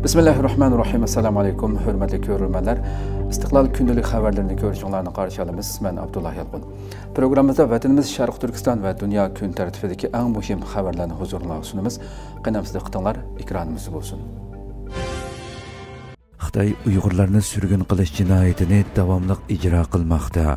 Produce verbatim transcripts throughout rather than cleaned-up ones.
بىسمىللاھىررەھمانىررەھىم. ئەسسالامۇ ئەلەيكۇم، ھۆرمەتلىك كۆرۈرمەنلەر. ئىستىقلال كۈندىلىك خەۋەرلىرىنى كۆرۈشۈڭلارنى قارشى ئالىمىز. مەن ئابدۇللا يالقۇن. پروگراممىمىزدا ۋەتىنىمىز شەرقىي تۈركىستان ۋە دۇنيا كۈن تەرتىپىدىكى ئەڭ مۇھىم خەۋەرلەرنى ھۇزۇرۇڭلارغا سۇنىمىز. قېنى ئەمىسە دىققىتىڭلار ئېكرانىمىزدا بولسۇن. خىتاي ئۇيغۇرلارنى سۈرگۈن قىلىش جىنايىتىنى داۋاملىق ئىجرا قىلماقتا.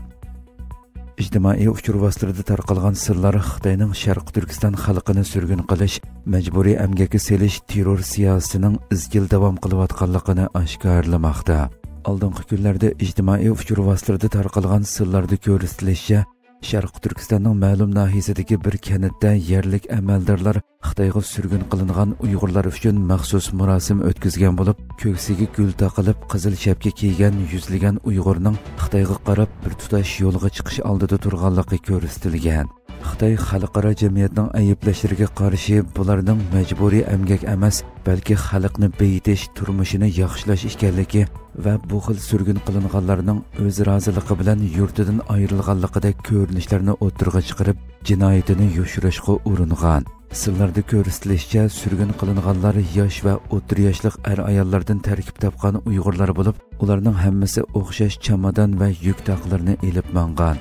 ئىجتىمائىي ئۇچۇر ۋاسىتىلىرىدە تارقالغان سىنلار خىتاينىڭ شەرقىي تۈركىستان خەلقىنى سۈرگۈن قىلىش، مەجبۇرىي ئەمگەككە سېلىش تېررور سىياسىتىنىڭ ئىزچىل داۋام قىلىۋاتقانلىقىنى ئاشكارىلىماقتا. ئالدىنقى كۈنلەردە ئىجتىمائىي ئۇچۇر ۋاسىتىلىرىدە تارقالغان سىنلاردا كۆرسىتىلىشىچە، شەرقىي تۈركىستاننىڭ مەلۇم ناھىيەسىدىكى بىر كەنتتە يەرلىك ئەمەلدارلار خىتايغا سۈرگۈن قىلىنغان ئۇيغۇرلار ئۈچۈن مەخسۇس مۇراسىم ئۆتكۈزگەن بولۇپ، كۆكسىگە گۈل تاقىلىپ، قىزىل شەپكە كىيگەن يۈزلىگەن ئۇيغۇرنىڭ خىتايغا قاراپ بىر تۇتاش يولغا چىقىش ئالدىدا تۇرغانلىقى كۆرسىتىلگەن. خىتاي خەلقئارا جەمئىيەتنىڭ ئەيىبلەشلىرىگە قارشى، بۇلارنىڭ مەجبۇرىي ئەمگەك ئەمەس، بەلكى خەلقنى بېيىتىش، تۇرمۇشىنى ياخشىلاش ئىكەنلىكى ۋە بۇ خىل سۈرگۈن قىلىنغانلارنىڭ ئۆز رازىلىقى بىلەن يۇرتىدىن ئايرىلغانلىقىدەك كۆرۈنۈشلەرنى ئوتتۇرىغا چىقىرىپ، جىنايىتىنى يوشۇرۇشقا ئۇرۇنغان. سىنلاردا كۆرسىتىلىشىچە، سۈرگۈن قىلىنغانلار ياش ۋە ئوتتۇرا ياشلىق ئەر-ئاياللاردىن تەركىب تاپقان ئۇيغۇرلار بولۇپ، ئۇلارنىڭ ھەممىسى ئوخشاش چامادان ۋە يۈك تاقلىرىنى ئېلىپ ماڭغان.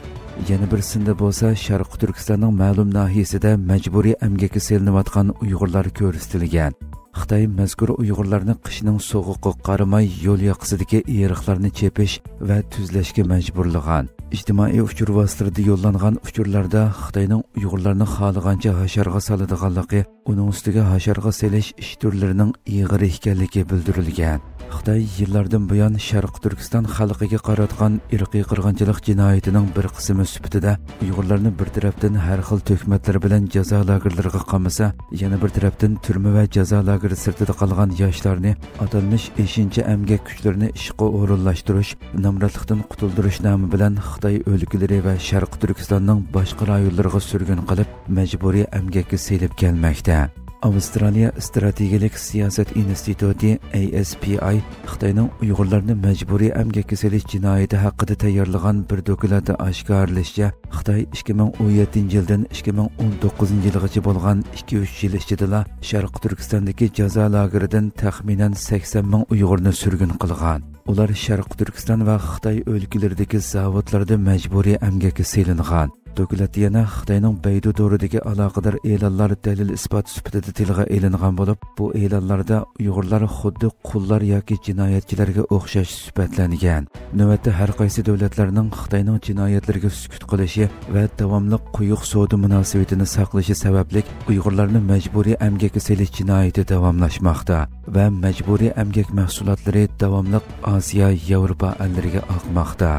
يەنە بىر سىندا بولسا، شەرقىي تۈركىستاننىڭ مەلۇم ناھىيەسىدە مەجبۇرىي ئەمگەككە سېلىنىۋاتقان ئۇيغۇرلار كۆرسىتىلگەن. خىتاي مەزكۇر ئۇيغۇرلارنى قىشنىڭ سوغۇقىغا قارىماي يول ياقىسىدىكى ئېرىقلارنى چېپىش ۋە تۈزلەشكە مەجبۇرلىغان. ئىجتىمائىي ئۇچۇر ۋاسىتىلىرىدە يوللانغان ئۇچۇرلاردا خىتاينىڭ ئۇيغۇرلارنى خالىغانچە ھاشارغا سالىدىغانلىقى، ئۇنىڭ ئۈستىگە ھاشارغا سېلىش ئىش تۈرلىرىنىڭ ئېغىر ئىكەنلىكى بىلدۈرۈلگەن. خىتاي يىللاردىن بۇيان شەرقىي تۈركىستان خەلقىگە قاراتقان ئىرقىي قىرغىنچىلىق جىنايىتىنىڭ بىر قىسمى سۈپىتىدە ئۇيغۇرلارنى بىر تەرەپتىن ھەر خىل تۆھمەتلەر بىلەن جازا لاگېرلىرىغا قامىسا، يەنە بىر تەرەپتىن تۈرمە ۋە جازا لاگېرى سىرتىدا قالغان ياشلارنى ئاتالمىش ئېشىنچا ئەمگەك كۈچلىرىنى ئىشقا ئورۇنلاشتۇرۇش، نامراتلىقتىن قۇتۇلدۇرۇش نامى بىلەن خىتاي ئۆلكىلىرى ۋە شەرقىي تۈركىستاننىڭ باشقا رايونلىرىغا سۈرگۈن قىلىپ، مەجبۇرىي ئەمگەككە سېلىپ كەلمەكتە. ئاۋسترالىيە ئىستراتېگىيەلىك سىياسەت ئىنستىتۇتى، ئەي ئېس پىي ئاي، خىتاينىڭ ئۇيغۇرلارنى مەجبۇرىي ئەمگەككە سېلىش جىنايىتى ھەققىدە تەييارلىغان بىر دوكلاتتا ئاشكارىلىشىچە، خىتاي ئىككى مىڭ ئون يەتتىنچى يىلدىن ئىككى مىڭ ئون توققۇزىنچى يىلغىچە بولغان ئىككى ئۈچ يىل ئىچىدىلا شەرقىي تۈركىستاندىكى جازا لاگېرىدىن تەخمىنەن سەكسەن مىڭ ئۇيغۇرنى سۈرگۈن قىلغان. ئۇلار شەرقىي تۈركىستان ۋە خىتاي ئۆلكىلىرىدىكى زاۋۇتلاردا مەجبۇرىي ئەمگەككە سېلىنغان. دوكلاتتا يەنە خىتاينىڭ بەيدۇ تورىدىكى ئالاقىدار ئېلانلار دەلىل-ئىسپات سۈپىتىدە تىلغا ئېلىنغان بولۇپ، بۇ ئېلانلاردا ئۇيغۇرلار خۇددى قۇللار ياكى جىنايەتچىلەرگە ئوخشاش سۈپەتلەنگەن. نۆۋەتتە ھەر قايسى دۆلەتلەرنىڭ خىتاينىڭ جىنايەتلىرىگە سۈكۈت قىلىشى ۋە داۋاملىق قويۇق سودا مۇناسىۋىتىنى ساقلىشى سەۋەبلىك، ئۇيغۇرلارنى مەجبۇرىي ئەمگەككە سېلىش جىنايىتى داۋاملاشماقتا ۋە مەجبۇرىي ئەمگەك مەھسۇلاتلىرى داۋاملىق ئاسىيا، ياۋروپا ئەللىرىگە ئاقماقتا.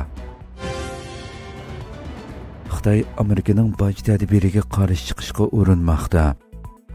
خىتاي ئامېرىكىنىڭ باج تەدبىرىگە قارشى چىقىشقا ئۇرۇنماقتا.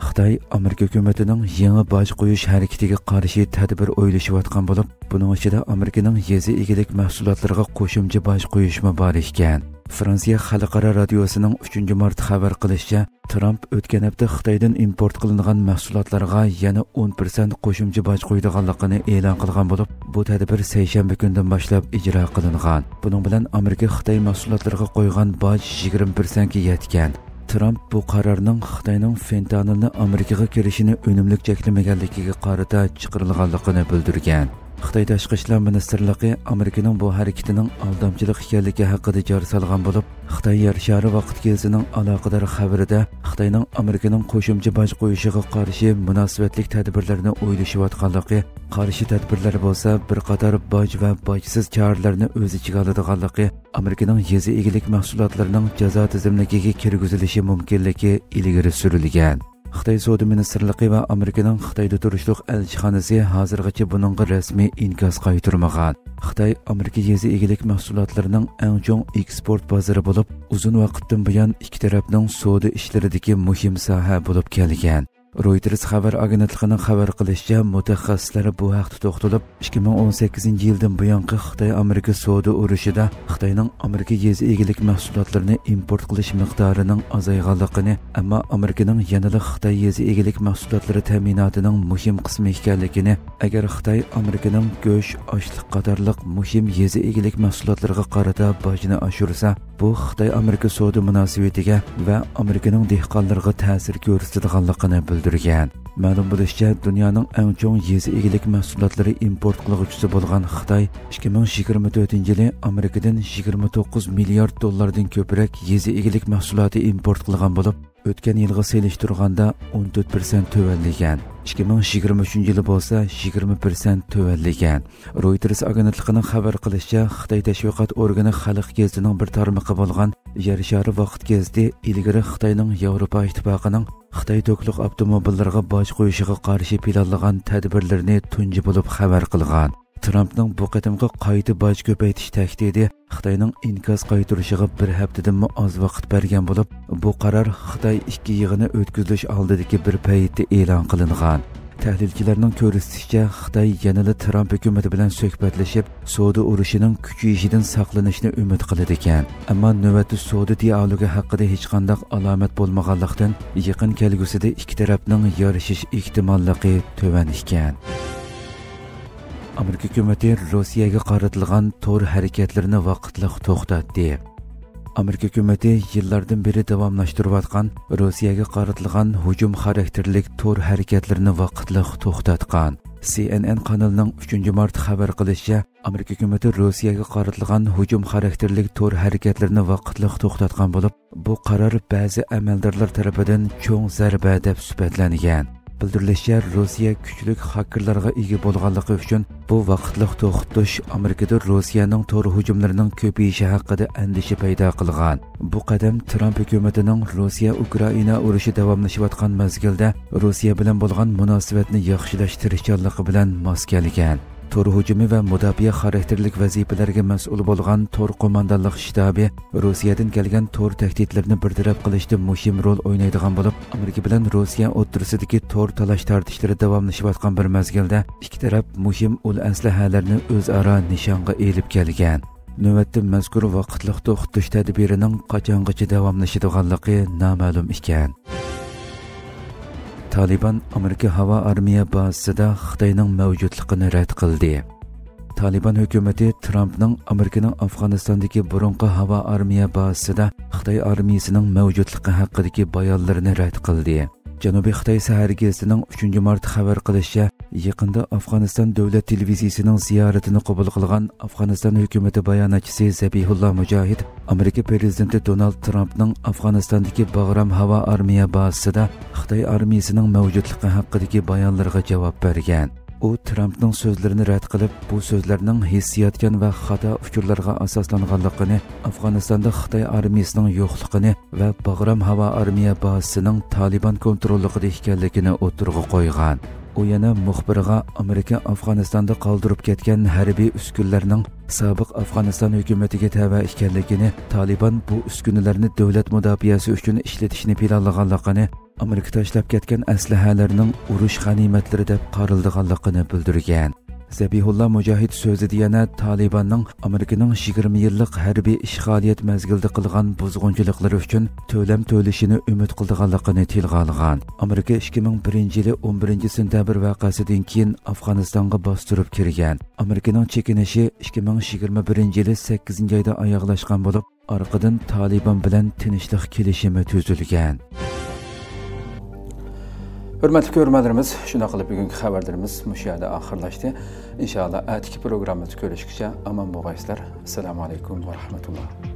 خىتاي ئامېرىكا ھۆكۈمىتىنىڭ يېڭى باج قويۇش ھەرىكىتىگە قارشى تەدبىر ئويلىشىۋاتقان بولۇپ، بۇنىڭ ئىچىدە ئامېرىكىنىڭ يېزا ئىگىلىك مەھسۇلاتلىرىغا قوشۇمچە باج قويۇشمۇ بار ئىكەن. فرانسىيە خەلقئارا رادىيوسىنىڭ ئۈچىنچى مارت خەۋەر قىلىشىچە، ترامپ ئۆتكەن ھەپتە خىتايدىن ئىمپورت قىلىنغان مەھسۇلاتلارغا يەنە ئون پىرسەنت قوشۇمچە باج قويىدىغانلىقىنى ئېلان قىلغان بولۇپ، بۇ تەدبىر سەيشەنبە كۈندىن باشلاپ ئىجرا قىلىنغان. بۇنىڭ بىلەن ئامېرىكا خىتاي مەھسۇلاتلىرىغا قويغان باج يىگىرمە پىرسەنتكە يەتكەن. ترامپ بۇ قارارنىڭ خىتاينىڭ فېنتانىلنى ئامېرىكىغا كىرىشىنى ئۈنۈملۈك چەكلىمىگەنلىكىگە قارىتا چىقىرىلغانلىقىنى بىلدۈرگەن. خىتاي تاشقى ئىشلار مىنىستىرلىقى ئامېرىكىنىڭ بۇ ھەرىكىتىنىڭ ئالدامچىلىق ئىكەنلىكى ھەققىدە جار سالغان بولۇپ، خىتاي يەر شارى ۋاقىت گېزىتىنىڭ ئالاقىدار خەۋىرىدە خىتاينىڭ ئامېرىكىنىڭ قوشۇمچە باج قويۇشىغا قارشى مۇناسىۋەتلىك تەدبىرلەرنى ئويلىشىۋاتقانلىقى، قارشى تەدبىرلەر بولسا بىر قاتار باج ۋە باجسىز چارىلەرنى ئۆز ئىچىگە ئالىدىغانلىقى، ئامېرىكىنىڭ يېزا ئىگىلىك مەھسۇلاتلىرىنىڭ جازا تىزىملىكىگە كىرگۈزۈلۈشى مۇمكىنلىكى ئىلگىرى سۈرۈلگەن. خىتاي سودا مىنىستىرلىقى ۋە ئامېرىكىنىڭ خىتايدا تۇرۇشلۇق ئەلچىخانىسى ھازىرغىچە بۇنىڭغا رەسمىي ئىنكاس قايتۇرمىغان. خىتاي ئامېرىكا يېزا ئىگىلىك مەھسۇلاتلىرىنىڭ ئەڭ چوڭ ئېكسپورت بازىرى بولۇپ، ئۇزۇن ۋاقىتتىن بۇيان ئىككى تەرەپنىڭ سودا ئىشلىرىدىكى مۇھىم ساھە بولۇپ كەلگەن. رويتېرس خەۋەر ئاگېنتلىقىنىڭ خەۋەر قىلىشىچە، مۇتەخەسسىسلەر بۇ ھەقتە توختىلىپ، ئىككى مىڭ ئون سەككىزىنچى يىلدىن بۇيانقى خىتاي ئامېرىكا سودا ئۇرۇشىدا خىتاينىڭ ئامېرىكا يېزا ئىگىلىك مەھسۇلاتلىرىنى ئىمپورت قىلىش مىقدارىنىڭ ئازايغانلىقىنى، ئەمما ئامېرىكىنىڭ يەنىلا خىتاي يېزا ئىگىلىك مەھسۇلاتلىرى تەمىناتىنىڭ مۇھىم قىسمى ئىكەنلىكىنى، ئەگەر خىتاي ئامېرىكىنىڭ گۆش، ئاشلىق قاتارلىق مۇھىم يېزا ئىگىلىك مەھسۇلاتلىرىغا قارىتا باجنى ئاشۇرسا، بۇ خىتاي ئامېرىكا سودا مۇناسىۋىتىگە ۋە ئامېرىكىنىڭ دېھقانلىرىغا تەسىر كۆرسىتىدىغانلىقىنى بىلدۈرگەن. كۆرگەن. مەلۇم بولۇشىچە، دۇنيانىڭ ئەڭ چوڭ يېزا ئىگىلىك مەھسۇلاتلىرى ئىمپورت قىلغۇچىسى بولغان خىتاي ئىككى مىڭ يىگىرمە تۆتىنچى يىلى ئامېرىكىدىن يىگىرمە توققۇز مىليارد دوللاردىن كۆپرەك يېزا ئىگىلىك مەھسۇلاتى ئىمپورت قىلغان بولۇپ، ئۆتكەن يىلغا سېلىشتۇرغاندا ئون تۆت پىرسەنت تۆۋەنلىگەن. ئىككى مىڭ يىگىرمە ئۈچىنچى يىلى بولسا يىگىرمە پىرسەنت تۆۋەنلىگەن. رويتېرس ئاگېنتلىقىنىڭ خەۋەر قىلىشىچە، خىتاي تەشۋىقات ئورگىنى خەلق گېزىتىنىڭ بىر تارمىقى بولغان يەر شارى ۋاقىت گېزىتى ئىلگىرى خىتاينىڭ ياۋروپا ئىتتىپاقىنىڭ خىتاي توكلۇق ئاپتوموبىللىرىغا باج قويۇشىغا قارشى پىلانلىغان تەدبىرلىرىنى تۇنجى بولۇپ خەۋەر قىلغان. ترامپنىڭ بۇ قېتىمقى قايتا باج كۆپەيتىش تەھدىتى خىتاينىڭ ئىنكاس قايتۇرۇشىغا بىر ھەپتىدىنمۇ ئاز ۋاقىت بەرگەن بولۇپ، بۇ قارار خىتاي ئىككى يىغىنى ئۆتكۈزۈلۈش ئالدىدىكى بىر پەيتتە ئېلان قىلىنغان. تەھلىلچىلەرنىڭ كۆرسىتىشىچە، خىتاي يەنىلا ترامپ ھۆكۈمىتى بىلەن سۆھبەتلىشىپ، سودا ئۇرۇشىنىڭ كۈچىيىشىدىن ساقلىنىشنى ئۈمىد قىلىدىكەن. ئەمما نۆۋەتتە سودا دىئالوگى ھەققىدە ھېچقانداق ئالامەت بولمىغانلىقتىن، يېقىن كەلگۈسىدە ئىككى تەرەپنىڭ يارىشىش ئېھتىماللىقى تۆۋەن ئىكەن. ئامېرىكا ھۆكۈمىتى روسىيەگە قارىتىلغان تور ھەرىكەتلىرىنى ۋاقىتلىق توختاتتى. ئامېرىكا ھۆكۈمىتى يىللاردىن بېرى داۋاملاشتۇرۇۋاتقان روسىيەگە قارىتىلغان ھۇجۇم خاراكتېرلىك تور ھەرىكەتلىرىنى ۋاقىتلىق توختاتقان. سى ئېن ئېن قانىلىنىڭ ئۈچىنچى مارتتا خەۋەر قىلىشىچە، ئامېرىكا ھۆكۈمىتى روسىيەگە قارىتىلغان ھۇجۇم خاراكتېرلىك تور ھەرىكەتلىرىنى ۋاقىتلىق توختاتقان بولۇپ، بۇ قارار بەزى ئەمەلدارلار تەرىپىدىن چوڭ زەربە دەپ سۈپەتلەنگەن. بىلدۈرۈلۈشىچە، روسىيە كۈچلۈك خاكېرلارغا ئىگە بولغانلىقى ئۈچۈن بۇ ۋاقىتلىق توختىتىش ئامېرىكىدا روسىيەنىڭ تور ھۇجۇملىرىنىڭ كۆپىيىشى ھەققىدە ئەندىشە پەيدا قىلغان. بۇ قەدەم ترامپ ھۆكۈمىتىنىڭ روسىيە ئۇكرائىنا ئۇرۇشى داۋاملىشىۋاتقان مەزگىلدە روسىيە بىلەن بولغان مۇناسىۋەتنى ياخشىلاش تىرىشچانلىقى بىلەن ماس كەلگەن. تور ھۇجۇمى ۋە مۇداپىئە خاراكتېرلىك ۋەزىپىلەرگە مەسئۇل بولغان تور قوماندانلىق شتابى روسىيەدىن كەلگەن تور تەھدىتلىرىنى بىر تەرەپ قىلىشتا مۇھىم رول ئوينايدىغان بولۇپ، ئامېرىكا بىلەن روسىيە ئوتتۇرىسىدىكى تور تالاش تارتىشلىرى داۋاملىشىۋاتقان بىر مەزگىلدە، ئىككى تەرەپ مۇھىم ئۇل ئەسلىھەلەرنى ئۆزئارا نىشانغا ئېلىپ كەلگەن. نۆۋەتتە مەزكۇر ۋاقىتلىق توختىتىش تەدبىرىنىڭ قاچانغىچە داۋاملىشىدىغانلىقى نامەلۇم ئىكەن. تالىبان ئامېرىكا ھاۋا ئارمىيە بازىسىدا خىتاينىڭ مەۋجۇتلۇقىنى رەت قىلدى. تالىبان ھۆكۈمىتى ترامپنىڭ ئامېرىكىنىڭ ئافغانىستاندىكى بۇرۇنقى ھاۋا ئارمىيە بازىسىدا خىتاي ئارمىيىسىنىڭ مەۋجۇتلۇقى ھەققىدىكى بايانلىرىنى رەت قىلدى. جەنۇبىي خىتاي سەھەر گېزىتىنىڭ ئۈچىنچى مارتتا خەۋەر قىلىشىچە، يېقىندا ئافغانىستان دۆلەت تېلېۋىزىيىسىنىڭ زىيارىتىنى قوبۇل قىلغان ئافغانىستان ھۆكۈمىتى باياناتچىسى زەبىھۇللا مۇجاھىد ئامېرىكا پىرېزىدېنتى دونالد ترامپنىڭ ئافغانىستاندىكى باغرام ھاۋا ئارمىيە بازىسىدا خىتاي ئارمىيىسىنىڭ مەۋجۇتلۇقى ھەققىدىكى بايانلىرىغا جاۋاب بەرگەن. ئۇ ترامپنىڭ سۆزلىرىنى رەت قىلىپ، بۇ سۆزلەرنىڭ ھېسسىياتچان ۋە خاتا ئۇچۇرلارغا ئاساسلانغانلىقىنى، ئافغانىستاندا خىتاي ئارمىيىسىنىڭ يوقلۇقىنى ۋە باغرام ھاۋا ئارمىيە بازىسىنىڭ تالىبان كونتروللۇقىدا ئىكەنلىكىنى ئوتتۇرىغا قويغان. ئۇ يەنە مۇخبىرغا ئامېرىكا ئافغانىستاندا قالدۇرۇپ كەتكەن ھەربىي ئۈسكۈنىلەرنىڭ سابىق ئافغانىستان ھۆكۈمىتىگە تەۋە ئىكەنلىكىنى، تالىبان بۇ ئۈسكۈنىلەرنى دۆلەت مۇداپىئەسى ئۈچۈن ئىشلىتىشنى پىلانلىغانلىقىنى، ئامېرىكا تاشلاپ كەتكەن ئەسلىھەلەرنىڭ ئۇرۇش غەنىيمەتلىرى دەپ قارىلىدىغانلىقىنى بىلدۈرگەن. زەبىھۇللا مۇجاھىد سۆزىدە يەنە تالىباننىڭ ئامېرىكىنىڭ يىگىرمە يىللىق ھەربىي ئىشغالىيەت مەزگىلىدە قىلغان بۇزغۇنچىلىقلىرى ئۈچۈن تۆلەم تۆلىشىنى ئۈمىد قىلىدىغانلىقىنى تىلغا ئالغان. ئامېرىكا ئىككى مىڭ بىرىنچى يىلى ئون بىرىنچى سېنتەبىر ۋەقەسىدىن كېيىن ئافغانىستانغا باستۇرۇپ كىرگەن. ئامېرىكىنىڭ چېكىنىشى ئىككى مىڭ يىگىرمە بىرىنچى يىلى سەككىزىنچى ئايدا ئاياغلاشقان بولۇپ، ئارقىدىن تالىبان بىلەن تىنچلىق كېلىشىمى تۈزۈلگەن. ھۆرمەتلىك كۆرۈرمەنلىرىمىز، شۇنداق قىلىپ بۈگۈنكى خەۋەرلىرىمىز مۇشۇ يەردە ئاخىرلاشتى. ئىنشائاللا، ئەتىكى پروگراممىمىزدا كۆرۈشكىچە ئامان بولغايسىلەر. ئەسسالامۇ ئەلەيكۇم ۋە رەھمەتۇللا.